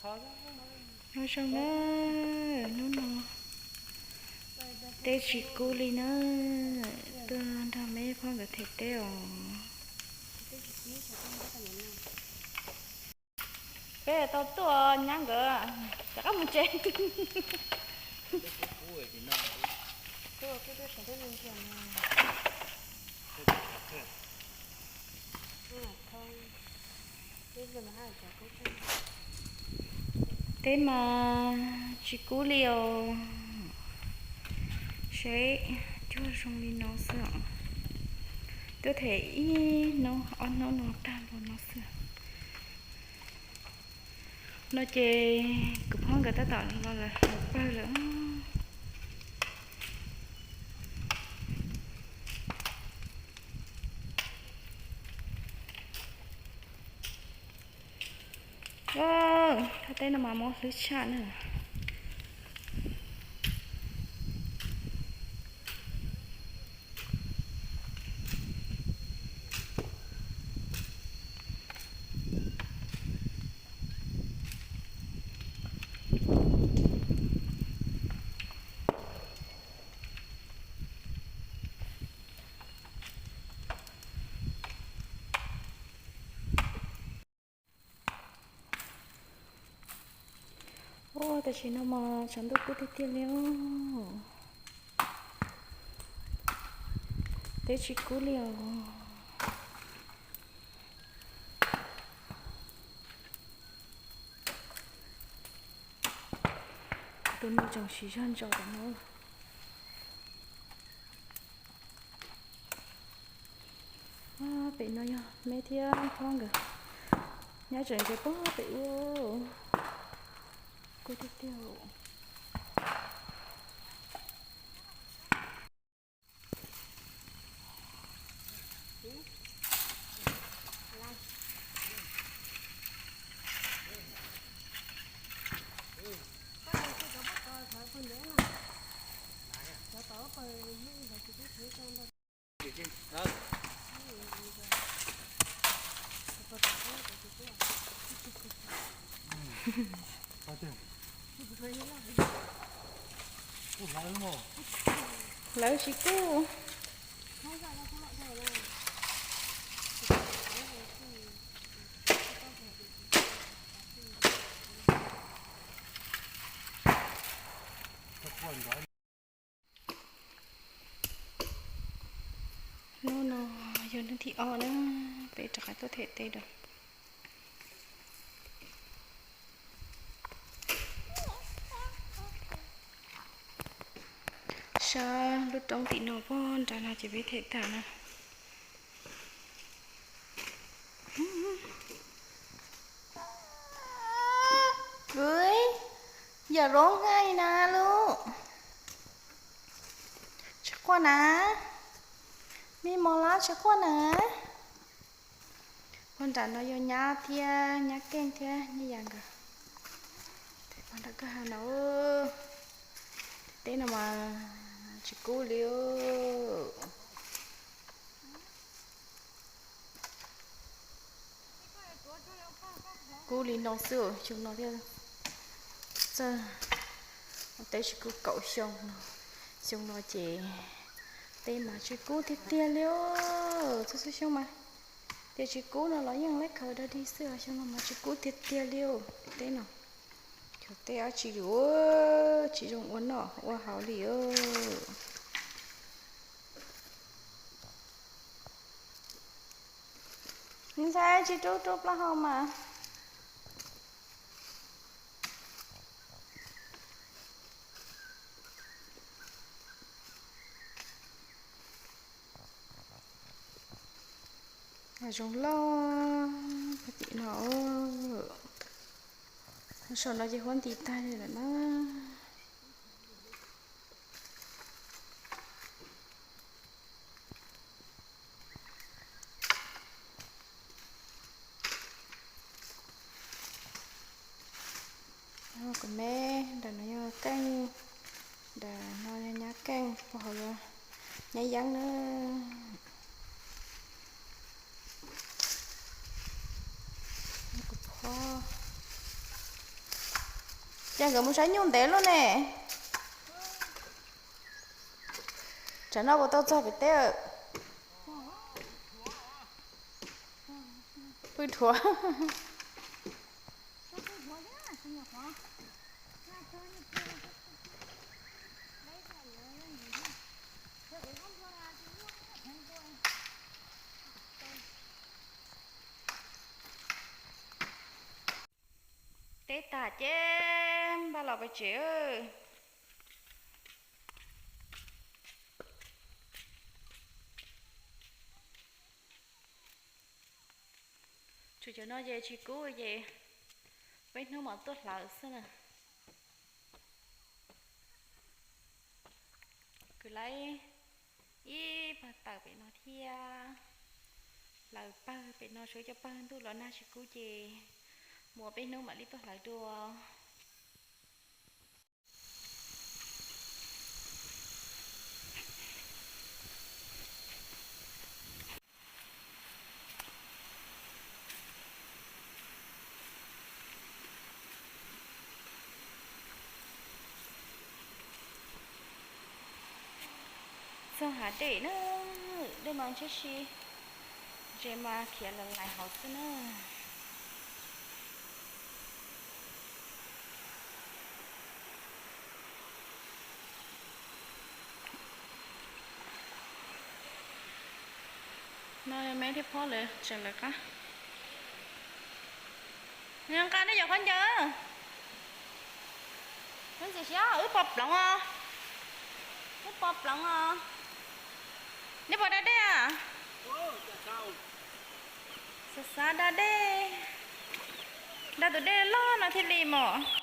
Nyob zoo na, hnub no teb tsis kub li na, tuaj nrog meb phob nkawd them teb os. Peb tau tuaj nyab nkawd rov qab mus tsev. Teb mas tsis kub li os. Seb, cuag zoo li no xwb os. Tuaj them ib hnub ob hnub no tag npaum no xwb. No ces kuv phob nkawd tab tom los lawm, los pawg lawm. Thaj teb no mas muaj hlwb tshaj na. Ua tam sim no mas tshav ntuj kub tiag tiag li os. Teb tsis kub li os. Tus no tseem siv zog ntsaus tam no. Pem no yog meb thiab phob nkawd nyob tseem ntses pog pem ub. Kub tiag tiag. Lawv tsis kub. Hnub no yog hnub thib ob na, peb rov qab tuaj them teb lawm. Sab lub roob tim no pog nram no ces peb them tag na. Kwv, yam lub nqaij na lub. Tsis quaj na. Me mos lab tsis quaj na. Pog nram no yog nyab thiab nyab keej thiab nyab yas nkawd. Pog nram kwj ha no, teb no mas tsis kub li. Kub li no xwb, xyoo no thiaj txawj ua teb tsis kub kaum xyoo no. Xyoo no ces teb mas tsis kub tiag tiag li. Txhua txhua xyoo mas tias tsis kub no los yeej laib khaws dog dig xwb, xyoo no mas tsis kub tiag tiag li. Teb no, cov teb dab tsi li, tsis zoo ua noj ua haus li. Ntxhais tsis rub rub plaub hau mas. Zoo loj tim no. Saum no ces huab nti tag li lawm na. Kuv me, ntawm no yog keej, ntawm no yog nyab keej, puag hauv yog nyab yeeb na. Kuv phob, Ces nkawd mus saib nyuj ntev lawm ne. Tsam no puas tau txog pem teb? Pw dhuav. Teb tag ces npaj los pem tsev. Tshuav cov no ces tsis kub ces peb hnub mam tuaj hlawv xwb na. Kuv laib ib pawg tawm pem no thiab. Hlawv pawg pem no, suav cov pawg ntuj los nag tsis kub ces mus peb hnub mam li tuaj hlawv dua. Txog hav dej na, dej mas ntshiab si, ntses mas khiav los lais hauv xwb na. No me thiab phob lawv tseem lawv qab. Nqa nej cov khaub ncaws. Ntxim siab wb pos ploov os. Wb pos ploov os. Nej pos da dej a? Xav xav da dej. Da tus dej loj no thiaj li mos.